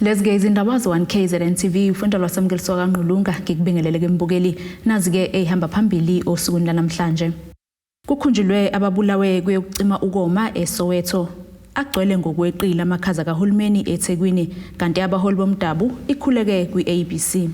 Lezi-ke izindaba ze-1 KZN TV, ufunda lwasamukeliso kaNgqulunga. Ngikubingelele ke mbukeli. Nazi-ke eyihamba phambili osukwini lanamhlanje. Kukhunjulwe ababulawe kuyokucima ukoma eSoweto. Agcwele ngokweqile amakhaza kahulumeni eThekwini, kanti abaholi bomdabu ikhuleke kwi-ABC.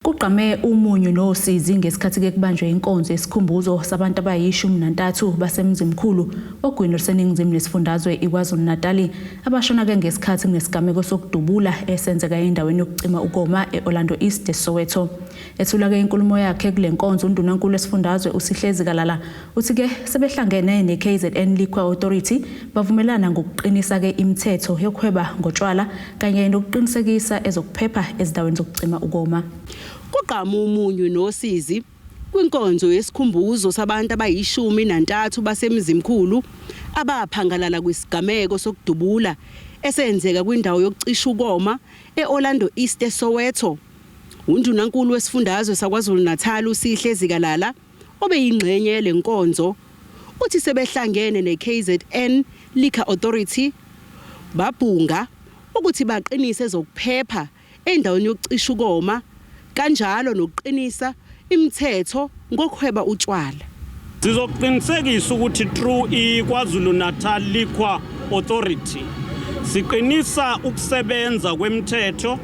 Kugqame umunyu nosizi ngesikhathi-ke kubanjwe inkonzo yesikhumbuzo sabantu abayi-13 baseMzimkhulu ogwini oluseningizimu nesifundazwe iKwaZulu-Natali abashona-ke ngesikhathi kunesigameko sokudubula esenzeka endaweni yokucima ukoma e-Orlando East eSoweto. Ethula-ke inkulumo yakhe kule nkonzo, undunankulu wesifundazwe uSihle Zikalala uthi-ke sebehlangene ne-KZN Liquor Authority bavumelana ngokuqinisa-ke imithetho yokuhweba ngotshwala kanye nokuqinisekisa ezokuphepha ezindaweni zokucima ukoma. Kugqama umunyu nosizi kwinkonzo yesikhumbuzo sabantu abayi-13 baseMzimkhulu abaphangalala kwisigameko sokudubula esenzeka kwindawo yokucisha ukoma e-Orlando East eSoweto. Undunankulu wesifundazwe saKwaZulu-Natal uSihle Zikalala obeyingxenye yelenkonzo uthi sebehlangene ne-KZN Liquor Authority babhunga ukuthi baqinise ezokuphepha endaweni yokucisha ukoma kanjalo nokuqinisa imithetho ngokuhweba utshwala. Sizoqinisekisa ukuthi through iKwaZulu Natal Liquor Authority siqinisa ukusebenza kwemithetho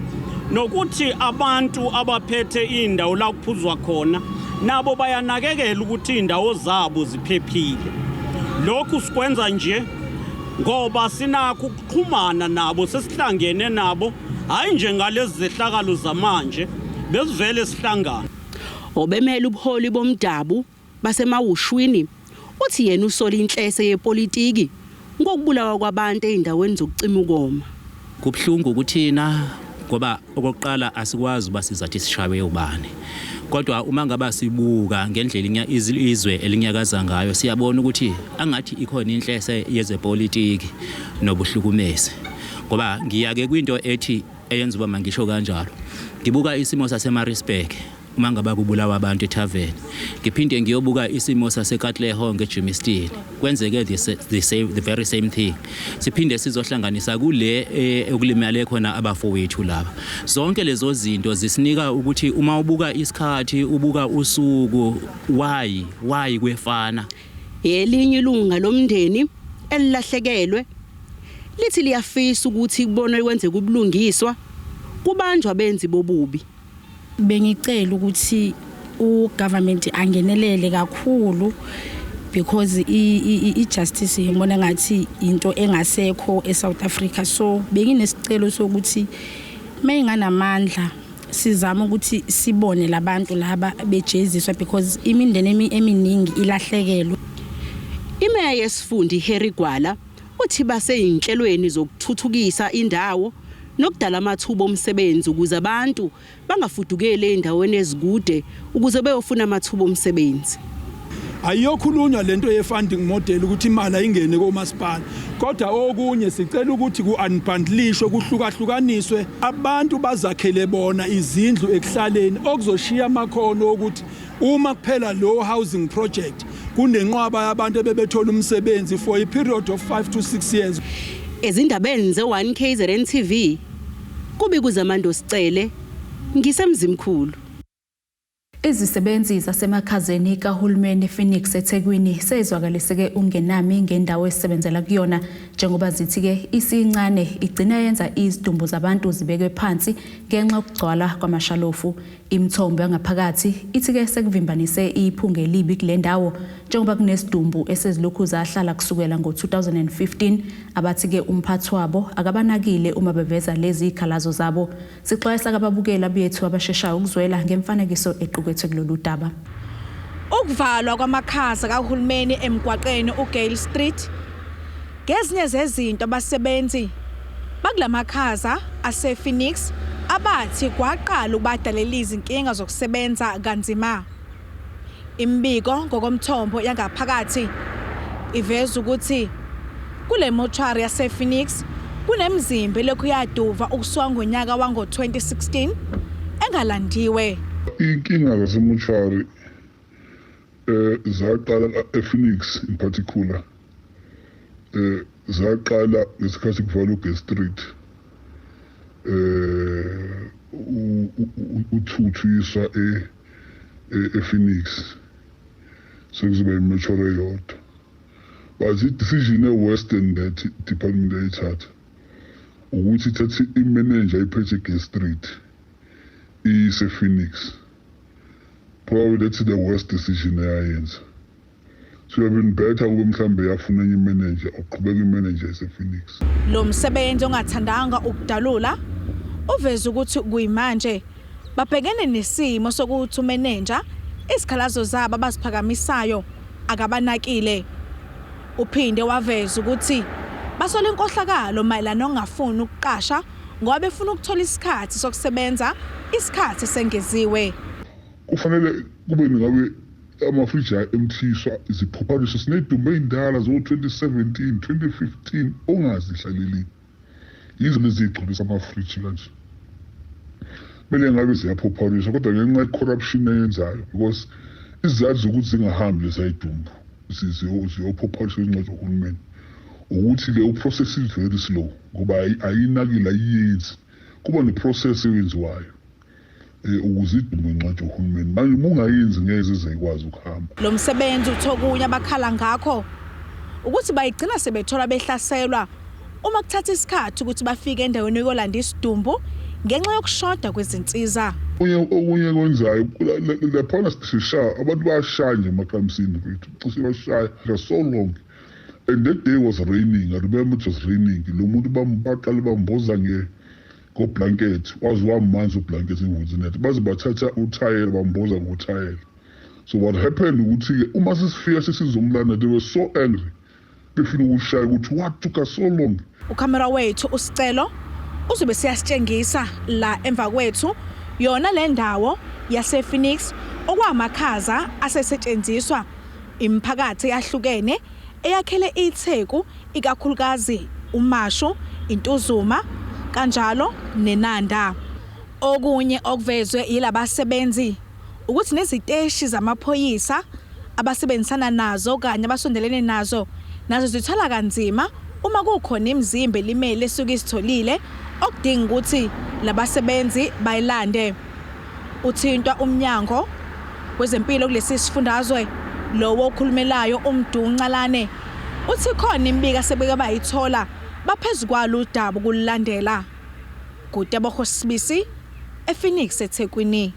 nokuthi abantu abaphethe indawo la kuphuzwa khona nabo bayanakekela ukuthi indawo zabo ziphephile. Lokhu sikwenza nje ngoba sinakho ukuxhumana nabo, sesihlangene nabo, hayi nje ngalezi zehlakalo zamanje, besivele sihlangana. Obemele ubuholi bomdabu baseMawushwini uthi yena usola inhlese yepolitiki ngokubulawa kwabantu ezindaweni zokucima ukoma. Kubuhlungu kuthina ngoba okokuqala asikwazi uba sizathi sishawe ubani, kodwa uma ngaba sibuka ngendlela izwe elinyakaza ngayo, siyabona ukuthi angathi ikhona inhlese yezepolitiki nobuhlukumezi, ngoba ngiyake kwinto ethi eyenza uba mangisho kanjalo, ngibuka isimo saseMaritzburg uma ngaba kubulawa abantu ethaveni, ngiphinde ngiyobuka isimo saseKatlehong eGermiston, kwenzeke the very same thing, siphinde sizohlanganisa kule okulimale khona abafowethu laba. Zonke lezo zinto zisinika ukuthi uma ubuka isikhathi, ubuka usuku, why kwefana? Elinye ilunga lomndeni elilahlekelwe lithi liyafisa ukuthi kubonwe kwenzeka ubulungiswa, kubanjwa benzi bobubi. Bengicela ukuthi ugovernment angenelele kakhulu because i-justice ngibona ngathi into engasekho eSouth Africa, so benginesicelo sokuthi mayinganamandla sizama ukuthi sibone labantu laba bejeziswa because imindeni eminingi ilahlekelwe. Imeya yesifunda iHarry Gwala uthi baseyinhlelweni zokuthuthukisa indawo nokudala amathuba omsebenzi ukuze abantu bangafudukeli ezindaweni ezikude ukuze beyofuna amathuba omsebenzi. Ayiyokhulunywa lento ye-funding model ukuthi imali ayingene komasipala, kodwa okunye sicela ukuthi ku-unbundlishwe, kuhlukahlukaniswe, abantu bazakhele bona izindlu ekuhlaleni, okuzoshiya amakhono okuthi uma kuphela lo housing project kunenqwaba yabantu ebebethola umsebenzi for a period of 5 to 6 years. Ezindabeni ze-1 KZN TV, kubi kuZamando Sicele, ngiseMzimkhulu. Izisebenzi zasemakhazeni kahulumeni ePhoenix eThekwini sezwakaliseke ungenami ngendawo esebenzela kuyona, njengoba zithi-ke isincane igcina yenza izidumbu zabantu zibekwe phansi ngenxa yokugcwala kwamashalofu. Imithombo yangaphakathi ithi-ke sekuvimbanise iphunga elibi kule ndawo njengoba kunesidumbu esezilokhu zahlala kusukela ngo-2015, abathi-ke umphathi wabo akabanakile uma beveza lezi zikhalazo zabo. Sixwayisa ababukeli bethu abasheshayo ukuzwela ngemfanekiso equkethwe kulolu daba. Ukuvalwa kwamakhaza kahulumeni emgwaqeni uGale Street ngezinye zezinto abasebenzi bakulamakhaza asePhoenix abathi kwaqala ukubadalela izinkinga zokusebenza kanzima. Imbiko ngokomthombo yangaphakathi iveza ukuthi kule mortuary yasePhoenix kunemizimba elokhu yaduva ukusuka ngonyaka wango-2016 engalandiwe. Inkinga zasemoshari zaqala ePhoenix in particular, zaqala ngesikhathi kuvalwa uGale Street. Uthuthu yiswa e-Phoenix, sekuzoba i-mortuary eyodwa. But i-decision e-worse than that department eyithatha ukuthi ithathe i-manager iphethe Gay Street iyise Phoenix. Probably that's the worst decision eyayenza. So have been better kube mhlambe yafuna enye i-manager, uqhubeka i-manager ese-Phoenix. Lo msebenzi ongathandanga ukudalula uveza ukuthi kuyimanje babhekene nesimo sokuthi umenenja izikhalazo zabo abaziphakamisayo akabanakile. Uphinde waveza ukuthi basola inkohlakalo mayelana nokungafuni ukuqasha ngoba befuna ukuthola isikhathi sokusebenza isikhathi esengeziwe. Kufanele kube ngabe amafriji aya-emptyiswa, ziphophaniswe. Siney'dumbu ey'ndala zo-2017, 2015 ongazihlalelini, yizo lezi ey'gcwalisa amafriji kanje. Kumele ngabe ziyaphophaniswa, kodwa ngenxa ye-corruption eyenzayo, because izizathu zokuthi zingahambi lezayidumbu ziyophophaniswa izincwadi zohulumeni ukuthi leyo process is very slow, ngoba ayinakile, ayiyenzi. Kuba ne-process eyenziwayo ukuze idumbu incwadi yohulumeni. Manje uma ungayenzi, ngeke zize ikwazi ukuhamba. Lo msebenzi uthi okunye abakhala ngakho ukuthi bayigcina sebethola behlaselwa uma kuthatha isikhathi ukuthi bafike endaweni yokulanda isidumbu ngenxa yokushoda kwezinsiza. Okunye kwenzayo laphana, sishaya abantu, bayashaya nje emakhamisini mfethu, cishe bashaya for so long. And that day was raining, I remember it was raining. Lo muntu baqale bamboza ngoblanket, waze wamanzi ublanket imvunzinethe, baze bathatha uthayela bamboza ngothayela. So what happened ukuthi-ke uma sesifika sesizomlanda, they were so angry, befuna ukushaya ukuthi what took us so long. Ukhamera wethu uSicelo uzobe siyasitshengisa la emva kwethu yona le ndawo yase-Phoenix, okwamakhaza asesetshenziswa imiphakathi eyahlukene eyakhele iTheku, ikakhulukazi uMashu, iNtuzuma kanjalo neNanda. Okunye okuvezwe yilabasebenzi ukuthi neziteshi zamaphoyisa abasebenzisana nazo kanye abasondelene nazo, nazo zithola kanzima uma kukhona imizimba elimele esuke isitholile okudinga ukuthi labasebenzi bayilande. Uthintwa umnyango wezempilo kulesi sifundazwe, lowo okhulumelayo uMdu Ncalane uthi khona imibiko asebeke bayithola, baphezu kwalo udaba ukululandela. Kutebogo Sibisi, ePhoenix, eThekwini.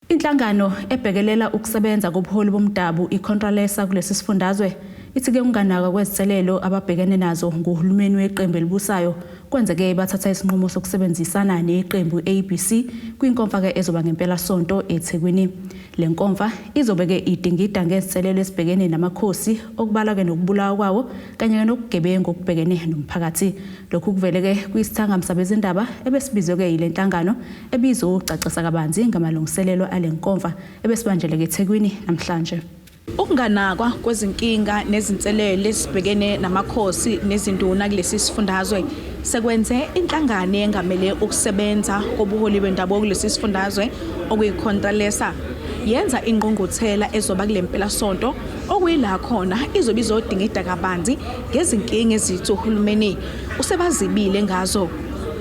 Inhlangano ebhekelela ukusebenza kobuholi bomdabu iContralesa kulesi sifundazwe ithi-ke ukunganakwa kwezinselelo ababhekene nazo nguhulumeni weqembu elibusayo kwenzeke bathatha isinqumo sokusebenzisana neqembu ABC kwinkomfa-ke ezoba ngempelasonto eThekwini. Le nkomfa izobe-ke idingida ngezinselelo ezibhekene namakhosi, okubalwa-ke nokubulawa kwawo kanye nobugebengu okubhekene nomphakathi. Lokhu kuvele-ke kwisithangami sabezindaba ebesibizwe-ke yile nhlangano ebizocacisa kabanzi ngamalungiselelo ale nkomfa ebesibanjeleke eThekwini namhlanje. Ukunganakwa kwezinkinga nezinselele esibhekene namakhosi nezinduna kulesi sifundazwe sekwenze inhlangano engamele ukusebenza kobuholi bendabuko kulesi sifundazwe, okuyiContralesa, yenza ingqungquthela ezoba kule mpelasonto, okuyila khona izobe izodingida kabanzi ngezinkinga ezithi uhulumeni usebazibile ngazo.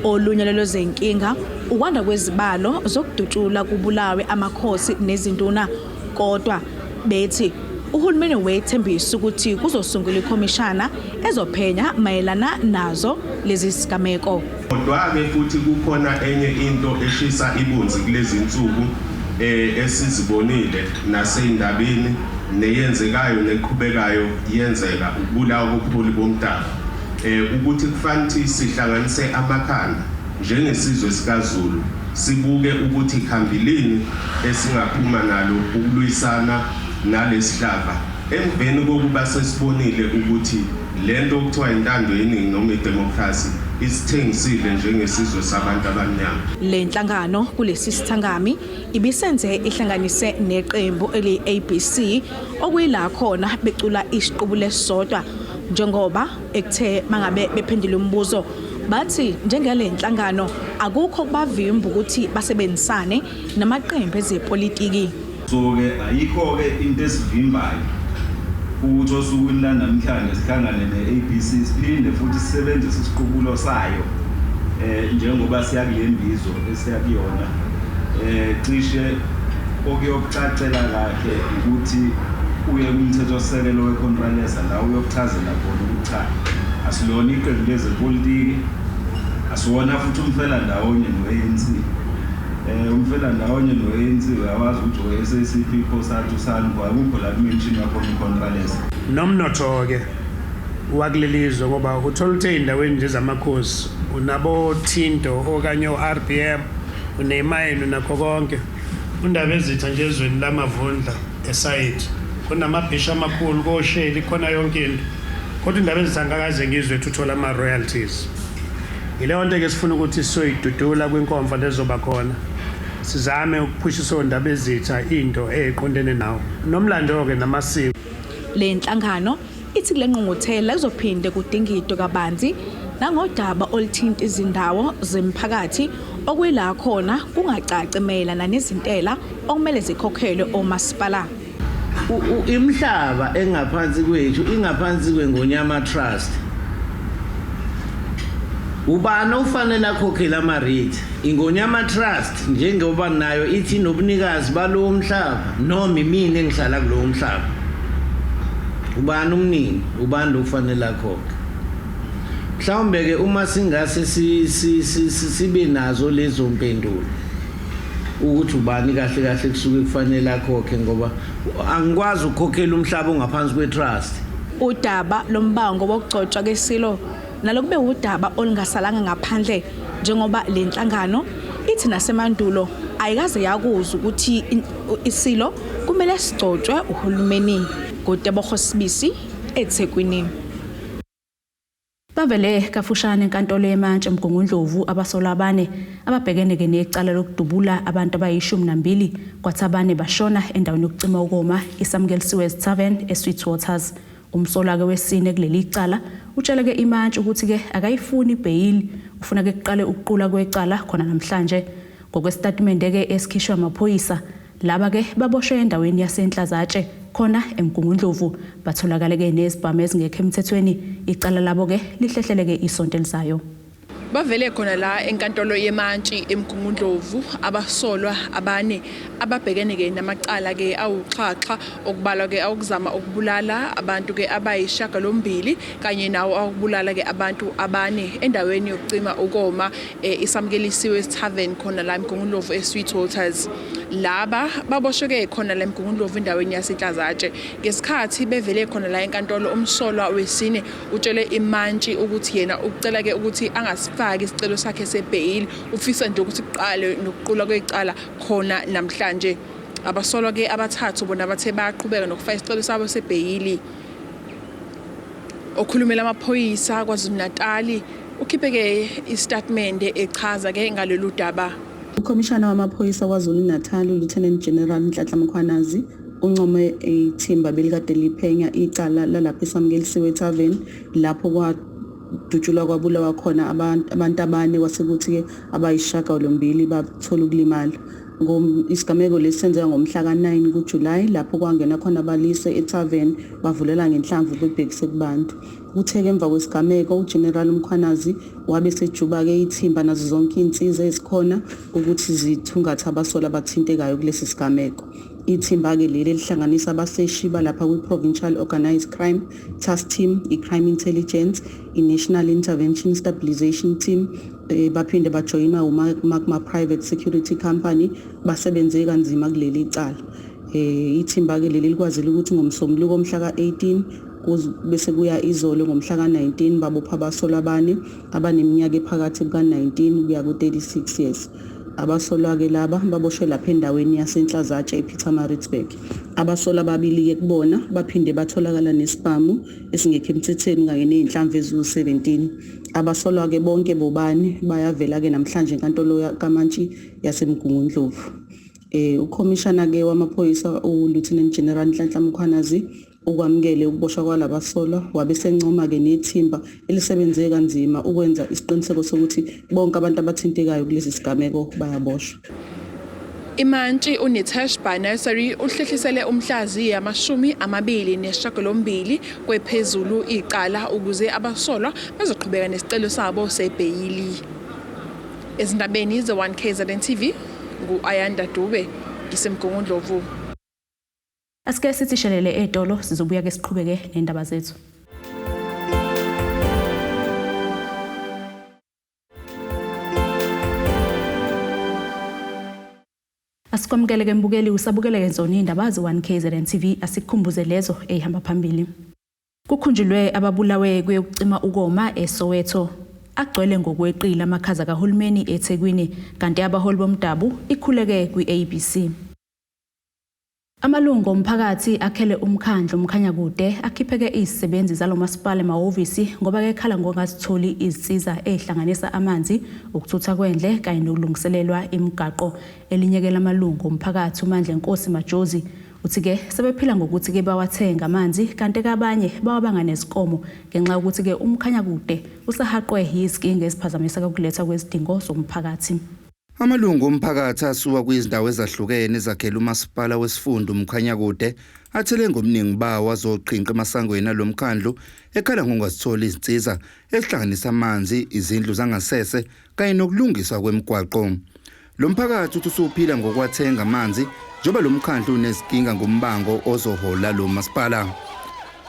Olunye lwezinkinga ukwanda kwezibalo zokudutshula kubulawe amakhosi nezinduna, kodwa bethi uhulumeni wethembisa ukuthi kuzosungula ikhomishana ezophenya mayelana nazo lezi sigameko. Kodwa-ke futhi kukhona enye into eshisa ibunzi kulezi nsuku esizibonile nasey'ndabeni neyenzekayo neqhubekayo yenzeka, ukubulawa kobuholi bomdabu. Ukuthi kufanele sihlanganise amakhanda njengesizwe sikaZulu, sibuke ukuthi khambilini esingaphuma nalo ukulwisana nalesihlava, emveni kokuba sesibonile ukuthi lento okuthiwa intando yeningi noma idemocracy isithengisile njengesizwe sabantu abamnyama. Le nhlangano kulesi sithangami ibisenze ihlanganise neqembu eliyi-ABC, okuyila khona becula isiqubulo esisodwa, njengoba ekuthe mangabe bephendula umbuzo bathi njengale nhlangano akukho kubavimba ukuthi basebenzisane namaqembu ezepolitiki. So-ke ayikho-ke into esivimbayo ukuthi osukwini lanamhlanje sihlangane ne-ABC, siphinde futhi sisebenzise isiqubulo sayo. Eh njengoba siya kule mbizo esiya kuyona eh cishe okuyokucacela kahle ukuthi uye kumthethosisekelo weContralesa la uyokuchazela khona ukuthi cha asilona iqembu lezepolitiki asiwona futhi umfelandawonye no-ANC eh umfelandawonye no-ANC uyawazi ukuthi o-SACP COSATU SANCO akukho la kumentionwa khona iContralesa Nomnotho-ke wakuleli zwe ngoba uthola ukuthi ey'ndaweni nje zamakhosi unabo-Tinto okanye o-RBM unemayini unakho konke uNdabezitha nje ezweni lamavundla esayithi kunamabhishi amakhulu kosheli khona yonke into kodwa uNdabezitha angakaze ngizwe ethi uthola ama-royalties yileyo nto ke sifuna ukuthi sizoyidudula kwinkomfa lezoba khona sizame ukuphushisa oNdabezitha into eqondene nawo nomlando-ke namasiko. Le nhlangano ithi kule ngqungquthela kuzophinde kudingidwe kabanzi nangodaba oluthinta izindawo zemiphakathi okuyila khona kungacaci mayelana nezintela okumele zikhokhelwe omasipala. Imihlaba engaphansi kwethu ingaphansi kweNgonyama Trust. Ubani ofanele akhokhele ama-rate? Ingonyama Trust njengoba nayo ithi inobunikazi balowo mhlaba noma imina engihlala kulowo mhlaba. Ubani umnini? Ubani lo kufanele akhokhe? Mhlawumbe-ke uma singase sibe nazo lezo mpendulo ukuthi ubani kahle kahle kusuke kufanele akhokhe ngoba angikwazi ukukhokhela umhlaba ongaphansi kwe-trust. Udaba lombango wokugcotshwa kweSilo nalo kube wudaba olungasalanga ngaphandle njengoba le nhlangano ithi nasemandulo ayikaze yakuzwa ukuthi iSilo kumele sigcotshwe uhulumeni. NguTebogo Sibisi eThekwini. Bavele kafushane enkantolo yemantshi eMgungundlovu abasolwa abane ababhekene-ke necala lokudubula abantu abayishumi nambili kwathi abane bashona endaweni yokucima ukoma iSamukelisiwe Tavern eSweetwaters. Umsolwa-ke wesine kuleli cala utshele-ke imantshi ukuthi-ke akayifuni ibheyili ufuna-ke kuqale ukuqula kwecala khona namhlanje. Ngokwesitatimende-ke esikhishwe amaphoyisa laba-ke baboshwe endaweni yaseNhlazatshe khona eMgungundlovu batholakale-ke nezibhamu ezingekho emthethweni icala labo-ke lihlehleleke isonto elizayo. Bavele khona la enkantolo yemantshi eMgungundlovu abasolwa abane ababhekene ke namacala ke awuxhaxha okubalwa ke awukuzama ukubulala abantu ke abayishiyagalombili kanye nawo awukubulala ke abantu abane endaweni yokucima ukoma iSamukelisiwe Tavern khona la eMgungundlovu eSweetwaters. Laba baboshwe ke khona la eMgungundlovu endaweni yaseNhlazatshe ngesikhathi bevele khona la enkantolo. Umsolwa wesine utshele imantshi ukuthi yena ucela ke ukuthi angasifaki isicelo sakhe sebheyili, ufisa nje ukuthi kuqale nokuqulwa kwecala khona namhlanje. Abasolwa ke abathathu bona bathe bayaqhubeka nokufaka isicelo sabo sebheyili. Okhulumela amaphoyisa KwaZulu-Natali ukhiphe ke isitatimende echaza ke ngalolu daba. Ukhomishana wamaphoyisa KwaZulu-Natal uLieutenant General Nhlanhla Mkhwanazi uncome ithimba belikade liphenya icala lalapho eSamukelisiwe Tavern lapho kwadutshulwa kwabulawa khona abantu abane kwasekuthi-ke abayisishiyagalombili bathola ukulimala. Isigameko lesi senzeka ngomhla ka-9 kuJulayi lapho kwangena khona abalise etavern bavulela ngenhlamvu bebhekise kubantu. Kuthe-ke emva kwesigameko uGeneral Mkhwanazi wabe sejuba-ke ithimba nazo zonke iy'nsiza ezikhona ukuthi zithungathe abasolwa abathintekayo kulesi sigameko. Ithimba-ke leli elihlanganisa abaseshi balapha kwi-Provincial Organised Crime Task Team, i-Crime Intelligence, i-National Intervention Stabilization Team, baphinde bajoyinwa uMagma Private Security Company basebenze kanzima kuleli cala. Ithimba-ke leli likwazile ukuthi ngomsombuluko omhla ka-18 bese kuya izolo ngomhla ka-19 babopha abasolwa abane abaneminyaka ephakathi kuka-19 kuya ku-36 years. Abasolwa-ke laba baboshwe lapha endaweni yaseNhlazatshe ePietermaritzburg. Abasolwa ababili-ke kubona baphinde batholakala nesibhamu esingekho emthethweni kanye ney'nhlamvu eziwu-17. Abasolwa-ke bonke bobani bayavela-ke namhlanje enkantolo kamantshi yaseMgungundlovu. Ukhomishana-ke wamaphoyisa uLieutenant General Nhlanhla Mkhwanazi ukwamukele ukuboshwa kwalabasolwa wabe sencoma-ke nethimba elisebenze kanzima ukwenza isiqiniseko sokuthi bonke abantu abathintekayo kulesi sigameko bayaboshwa. Imantshi uNitesh Binasary uhlehlisele umhlazi 28 kwephezulu icala ukuze abasolwa bazoqhubeka nesicelo sabo sebheyili. Ezindabeni ze-1 KZN TV, ngu-Ayanda Dube, ngiseMgungundlovu. Asike sithi shelele etolo, sizobuya ke siqhubeke nendaba zethu. Asikwamukele ke mbukeli, usabukele ke zona indaba ze-1 KZN TV. Asikukhumbuze lezo eyihamba phambili. Kukhunjulwe ababulawe kuyokucima ukoma eSoweto. Agcwele ngokweqile amakhaza kahulumeni eThekwini, kanti abaholi bomdabu ikhuleke kwi-ABC. Amalungu omphakathi akhele umkhandlu uMkhanyakude akhipheke izisebenzi zalomasipala emahhovisi ngoba kekhala ngokungazitholi izinsiza ezihlanganisa amanzi, ukuthutha kwendle kanye nokulungiselelwa imigaqo. Elinye ke lamalungu omphakathi, uMandla Nkosi Majozi, uthi-ke sebephila ngokuthi-ke bawathenga amanzi, kanti kabanye bawabanga nezikomo ngenxa yokuthi-ke uMkhanyakude usahaqwe yizinkinga eziphazamiseka ukulethwa kwezidingo zomphakathi. Amalungu omphakathi asuka kwizindawo ezahlukene ezakhela umasipala wesifunda uMkhanyakude athele ngobuningi bawo azoqhinqa emasangweni alomkhandlu ekhala ngokungazitholi izinsiza ezihlanganisa amanzi, izindlu zangasese kanye nokulungiswa kwemigwaqo. Lo mphakathi uthi usuphila ngokwathenga amanzi njengoba lo mkhandlu unezinkinga ngombango ozohola lo masipala.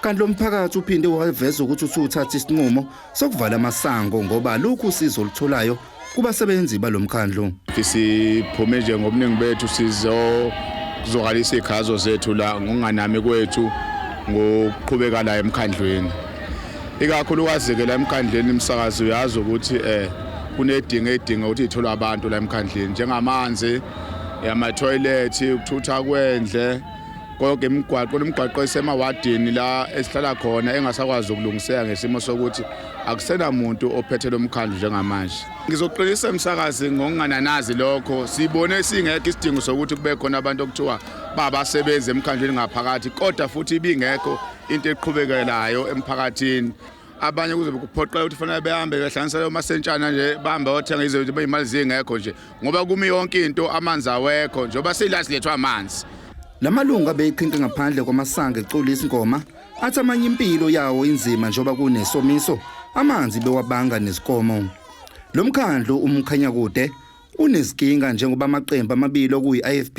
Kanti lo mphakathi uphinde waveza ukuthi usuthatha isinqumo sokuvala amasango ngoba lokhu usizo olutholayo kubasebenzi balomkhandlu. Siphume nje ngobuningi bethu sizokalisa ikhazo zethu la ngokunganami kwethu ngokuqhubeka la emkhandlweni. Ikakhulukazi ke la emkhandlweni umsakazi uyazi ukuthi kunedinga edinga ukuthi itholwe abantu la emkhandlweni njengamanzi, ama-toilet, ukuthutha kwendle, konke imigwaqo, imigwaqo esemawadini la esihlala khona engasakwazi ukulungiseka ngesimo sokuthi akusenamuntu ophethe lo mkhandlu njengamanje. Ngizoqinisa emsakazi ngokungananazi lokho, sibone singekho isidingo sokuthi kube khona abantu okuthiwa babasebenzi emkhandlwini ngaphakathi, kodwa futhi ibingekho into eqhubekelayo emphakathini. Abanye kuzobe kuphoqela ukuthi fanele behambe behlanganisela omasentshana nje, bahambe bayothenga izinto imali zingekho nje ngoba kumi yonke into, amanzi awekho njengoba sila silethwa amanzi. Lamalungu abeyiqhinqa ngaphandle kwamasango ecula isingoma athi amanye impilo yawo inzima njengoba kunesomiso, amanzi bewabanga nezikomo. Lo mkhandlu uMkhanyakude unezinkinga njengoba amaqembu amabili okuyi-IFP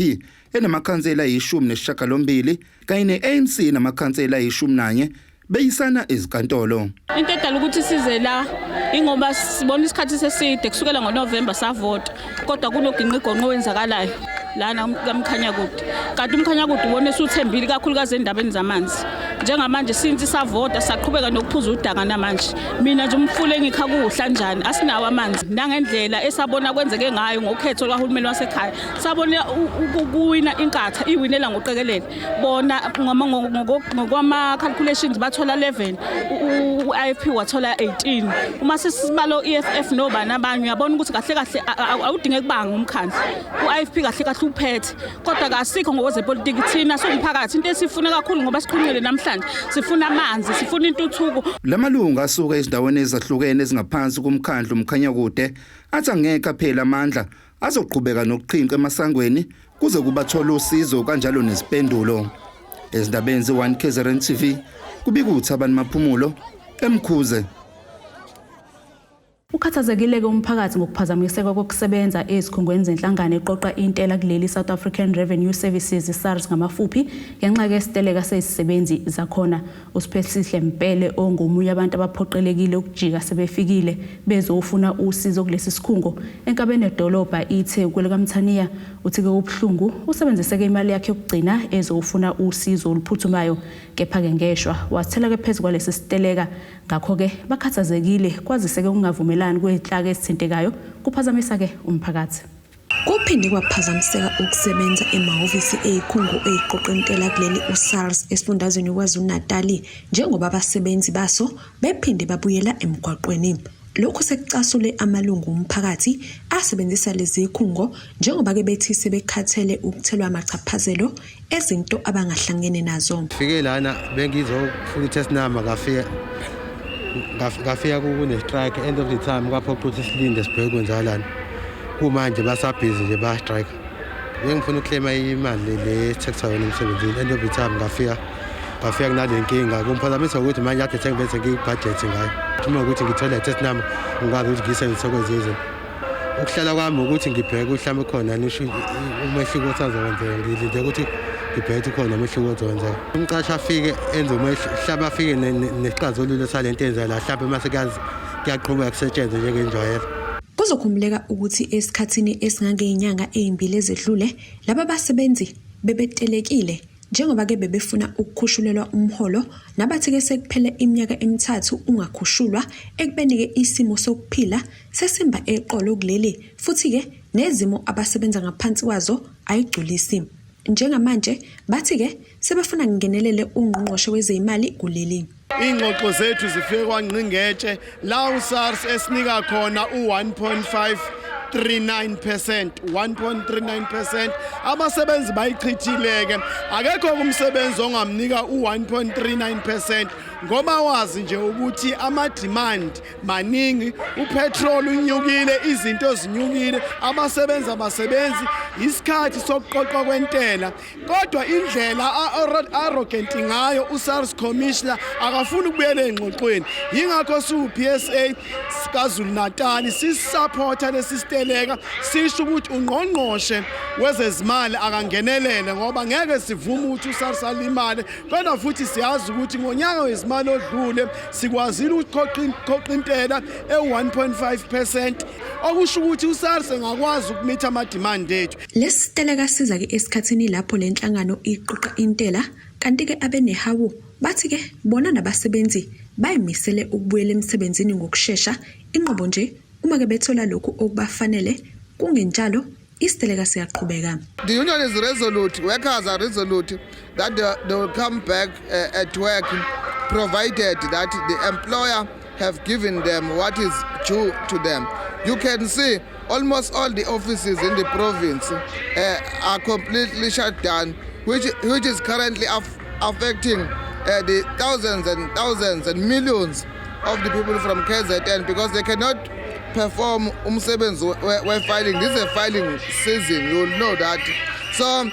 enamakhansela ayi-18 kanye ne-ANC namakhansela ayi-11 beyisana ezinkantolo. Into edala ukuthi size la ingoba sibona isikhathi seside kusukela ngoNovember savota, kodwa kunoginqigonqo owenzakalayo lana kaMkhanyakude. Kanti uMkhanyakude ubone esuthembile kakhulukazi endabeni zamanzi. Njengamanje since savota saqhubeka nokuphuza udaka namanje. Mina nje umfula engikha kuhlanjani asinawo amanzi. Nangendlela esabona kwenzeke ngayo ngokhetho lwahulumeni wasekhaya, sabona ukuwina inkatha iwinela ngoqekelele. Bona ngokwama calculations bathola 11, u-IFP wathola 18. Uma sesibalo EFF nobani abanye uyabona ukuthi kahle kahle awudinge kubanga umkhandlu. U-IFP kahle kahle uphethe, kodwa kasikho ngokwezepolitiki thina somphakathi. Into esifuna kakhulu ngoba siqhumile namhlanje, sifuna amanzi, sifuna intuthuko. Lamalungu asuka ezindaweni ezahlukene ezingaphansi kumkhandlu uMkhanyakude athi angeke aphele amandla, azoqhubeka nokuqhinqa emasangweni kuze kubathola usizo kanjalo nezimpendulo. Ezindabeni ze-1 KZN TV kubika uThabani Maphumulo eMkhuze. Ukhathazekile-ke umphakathi ngokuphazamiseka kokusebenza ezikhungweni zenhlangano eqoqa intela kuleli South African Revenue Services SARS ngamafuphi ngenxa yesiteleka sezisebenzi zakhona. uSiphesihle Mpele ongomunye abantu abaphoqelekile ukujika sebefikile bezofuna usizo kulesi sikhungo enkabeni yedolobha iTheku kwelikaMthaniya, uthi-ke ubuhlungu usebenziseke imali yakhe yokugcina ezofuna usizo oluphuthumayo, kepha-ke ngeshwa wathela-ke phezu kwalesi siteleka. Ngakho-ke bakhathazekile kwazise-ke ukungavumelani kwezinhlaka ezithintekayo kuphazamisa-ke umphakathi. Kuphinde kwaphazamiseka ukusebenza emahhovisi ezikhungo eziqoqa intela kuleli uSARS esifundazweni KwaZulu-Natali njengoba abasebenzi baso bephinde babuyela emgwaqweni. Lokhu sekucasule amalungu omphakathi asebenzisa lezi zikhungo njengoba-ke bethi sebekhathele ukuthelwa amachaphazelo ezinto abangahlangene nazo. Fike lana bengizofuna i-test number, ngafika kune-strike. End of the time kwaphoqa ukuthi silinde sibheke kwenzakalani. Kumanje basabhizi nje baya-strike. Bengifuna ukuklema imali le tax yona emsebenzini. End of the time ngafika kunale nkinga. Kumphazamisa ukuthi manje kade sengibese ngiyibudget ngayo. Uma ukuthi ngithole test number ngikwazi ukuthi ngiyisebenzise kwezinye izinto. Ukuhlala kwami ukuthi ngibheke mhlawumbe khona nisho umehluko osazokwenzeka, ngilinde ukuthi ngibheke khona umehluko ozokwenzeka. Umqashi afike enze umehluko, mhlawumbe afike nesixazululo salento enza la, mhlawumbe mase kuyaqhubeka kusetshenzwe njengenjwayelo. Kuzokhumbuleka ukuthi esikhathini esingangey'nyanga ey'mbili ezedlule, laba basebenzi bebetelekile njengoba-ke bebefuna ukukhushulelwa umholo nabathi-ke sekuphele iminyaka emithathu ungakhushulwa ekubeni-ke isimo sokuphila sesimba eqolo kuleli futhi-ke nezimo abasebenza ngaphansi kwazo ayigculisi. Njengamanje bathi-ke sebefuna kungenelele ungqongqoshe wezeyimali kuleli. Ingxoxo zethu zifike kwangqingetshe la uSARS esinika khona u-1.5 39%, 1.39%. Abasebenzi bayichithile-ke, akekho umsebenzi ongamnika u-1.39% ngoba wazi nje ukuthi ama-demand maningi, upetrol unyukile, izinto zinyukile, abasebenzi abasebenzi, isikhathi sokuqoqwa kwentela. Kodwa indlela arrogant ngayo uSARS commissioner akafuni ukubuyela engxoxweni. Yingakho siwu-PSA KwaZulu Natal sisupporta lesi siteleka, sisho ukuthi ungqongqoshe wezezimali akangenelele ngoba ngeke sivume ukuthi uSARS alimale. Kodwa futhi siyazi ukuthi ngonyaka wezimali odlule sikwazile ukuqoqa intela e-1.5%, okusho ukuthi uSARS engakwazi ukumitha ama-demand ethu. Lesi siteleka siza-ke esikhathini lapho le nhlangano iqoqa intela, kanti-ke abeNehawu bathi-ke bona nabasebenzi bayimisele ukubuyela emsebenzini ngokushesha, inqobo nje uma-ke bethola lokhu okubafanele, kungenjalo isiteleka siyaqhubeka. The union is resolute, workers are resolute that they will come back at work provided that the employer have given them what is due to them. You can see almost all the offices in the province are completely shut down, which is currently affecting the thousands and thousands and millions of the people from KZN because they cannot perform umsebenzi we-filing. This is a filing season, you will know that. So,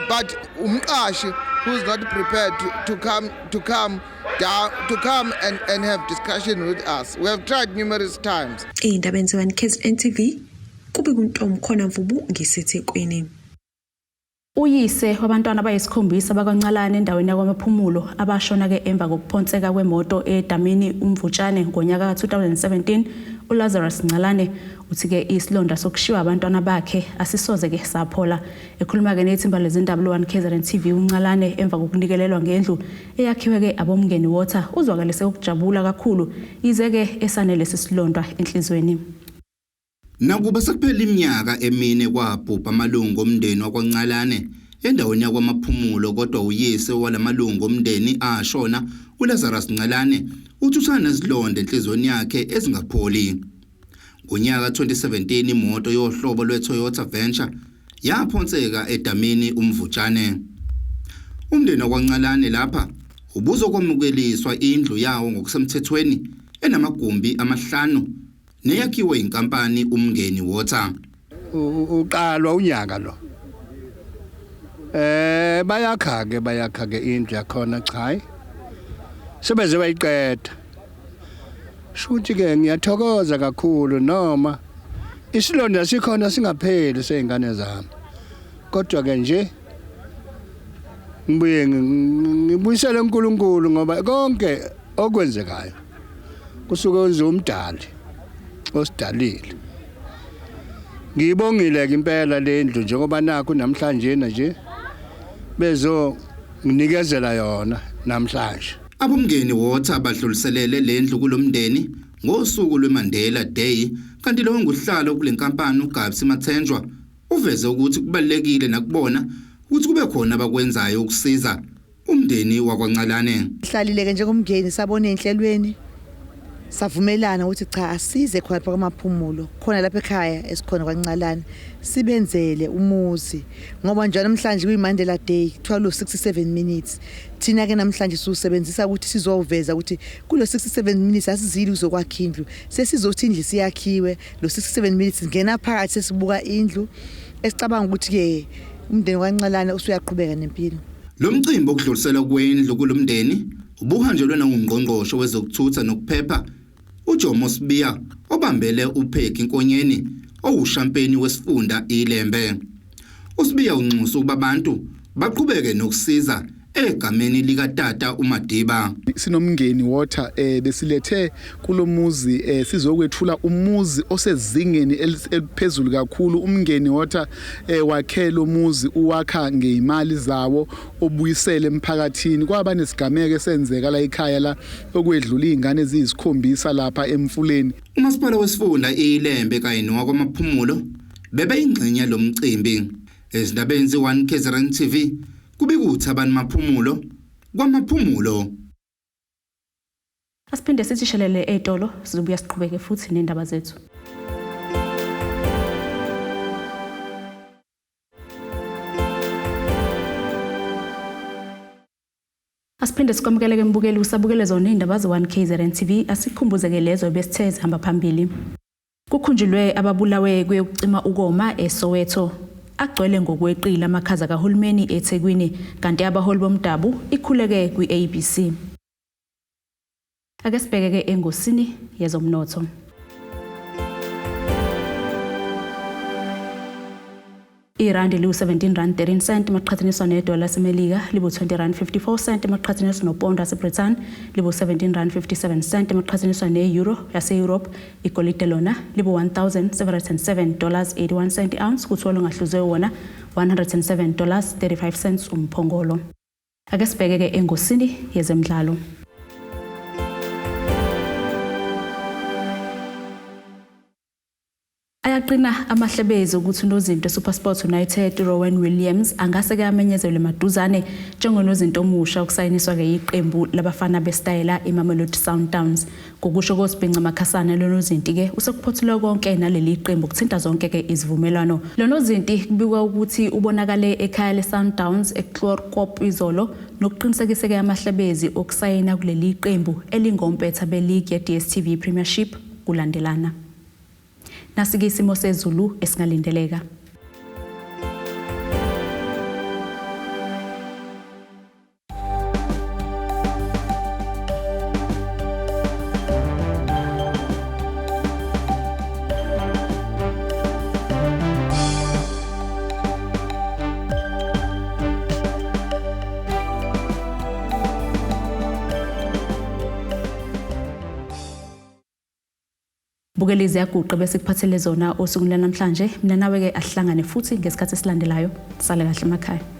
but umqashi who's not prepared to come and have discussion with us. We have tried numerous times. Ey'ndabeni ze-1 KZN TV, kube kuntomkhona Mvubu ngiseThekwini. Uyise wabantwana abayisikhombisa bakwaNcalane endaweni yakwaMaphumulo abashona-ke emva kokuphonseka kwemoto edamini uMvutshane ngonyaka ka-2017, uLazarus Ncalane, uthi-ke isilonda sokushiywa abantwana bakhe asisoze-ke saphola. Ekhuluma-ke nethimba lezindaba lo-1 KZN TV, uNcalane emva kokunikelelwa ngendlu eyakhiwe-ke aboMngeni Water uzwakalise ukujabula kakhulu, yize-ke esanelesi silonda enhliziyweni. Nakuba sekuphela iminyaka emine kwabhubha amalungu omndeni wakwaNcalane endaweni yakwaMaphumulo, kodwa uyise walamalungu omndeni ashona, uLazarus Ncalane, uthi usanezilonda enhliziyweni yakhe ezingapholi. Ngonyaka 2017 imoto yohlobo lweToyota Venture yaphonseka edamini uMvutshane. Umndeni wakwaNcalane lapha ubuzokwamukeliswa indlu yawo ngokusemthethweni enamagumbi amahlanu neyakhiwe inkampani uMngeni Water. Uqalwa unyaka lo, bayakha ke indlu yakhona. Cha, sebeze bayiqeda. Shuthi ke ngiyathokoza kakhulu noma isilonda sikhona singapheli seyingane zami, kodwa ke nje ngibuye ngibuyisele uNkulunkulu ngoba konke okwenzekayo kusuke kwenziwa umdali osidalile. Ngiyibongile ke impela le ndlu njengoba nakho namhlanje nje bezo nginikezela yona namhlanje. AboMngeni Water badluliselele lendlu kulomndeni ngosuku lweMandela Day, kanti lo ngusihlalo kule nkampani uGabsi Mathenjwa uveze ukuthi kubalekile nakubona ukuthi kube khona abakwenzayo ukusiza umndeni wakwaNcalane. Hlalile ke njengomngeni, sabona enhlelweni, savumelana ukuthi cha, asize khona lapha kwaMaphumulo, khona lapha ekhaya esikhona kwaNcalane, sibenzele umuzi ngoba nje namhlanje kuyiMandela Day, kuthiwa lo 67 minutes. Thina ke namhlanje siusebenzisa ukuthi sizoveza ukuthi kulo 67 minutes asizili uzokwakha indlu, sesizothi indlu siyakhiwe. Lo 67 minutes ngena phakathi, sesibuka indlu esicabanga ukuthi ke umndeni kwaNcalane usuyaqhubeka nempilo. Lo mcimbi okudluliselwa kwendlu kulomndeni ubuhanjelwe nangungqongqoshe wezokuthutha nokuphepha uJomo Sibiya, obambele uPeggy Nkonyeni, owushampeni wesifunda iLembe. USibiya unxusa ukuba abantu baqhubeke nokusiza egameni likatata uMadiba. Sinomngeni Water besilethe kulomuzi sizokwethula umuzi osezingeni eliphezulu kakhulu. Umngeni Water wakhe lo muzi uwakha ngezimali zawo obuyisele emphakathini. Kwaba nesigameko esenzeka la ekhaya la okwedlula izingane eziyisikhombisa lapha emfuleni. Umasipala wesifunda iLembe kanye nowaKwaMaphumulo bebeyingxenye lomcimbi. Ezindabeni ze-1 KZN TV kubika uThabani Maphumulo kwaMaphumulo. Asiphinde sithi shelele ey'tolo, sizobuya siqhubeke futhi nendaba zethu. Asiphinde sikwamukeleke mbukeli usabukele zona iy'ndaba ze-1 KZN TV. Asikhumbuzeke lezo besithe zihamba phambili. Kukhunjulwe ababulawe kuyokucima ukoma eSoweto. Agcwele ngokweqile amakhaza kahulumeni eThekwini, kanti abaholi bomdabu ikhuleke kwi-ABC. Ake sibhekeke engosini yezomnotho. Irandi liwu-17 rand 13 cent maqhathaniswa nedola laseMelika, libu-20 rand 54 cent maqhathaniswa nopondo laseBritain, libu-17 rand 57 cent maqhathaniswa ne-euro yase-Europe. Igolide lona libu-1707 dollars 81 cent ounce, kuthiwa lungahluzwe wona 107 dollars 35 cents umphongolo. Ake sibhekeke engosini yezemidlalo. Ayaqina amahlebezi ukuthi unozinto SuperSport United Rowan Williams angase-ke amenyezelwe maduzane njengonozinto omusha ukusayiniswa-ke yiqembu labafana besitayela iMamelodi Sundowns. Ngokusho koSibhinca Makhasana, lo nozinti-ke usekuphothulwe konke naleli qembu kuthinta zonke-ke izivumelwano. Lo nozinti kubikwa ukuthi ubonakale ekhaya le-Sundowns eChloorkop izolo, nokuqinisekise-ke amahlebezi okusayina kuleli qembu elingompetha beligi ye-DStv Premiership kulandelana. Nasike isimo sezulu esingalindeleka. Bukeli, ziyaguqa bese kuphathele zona osukwini lwanamhlanje. Mina nawe-ke ahlangane futhi ngesikhathi esilandelayo. Sale kahle emakhaya.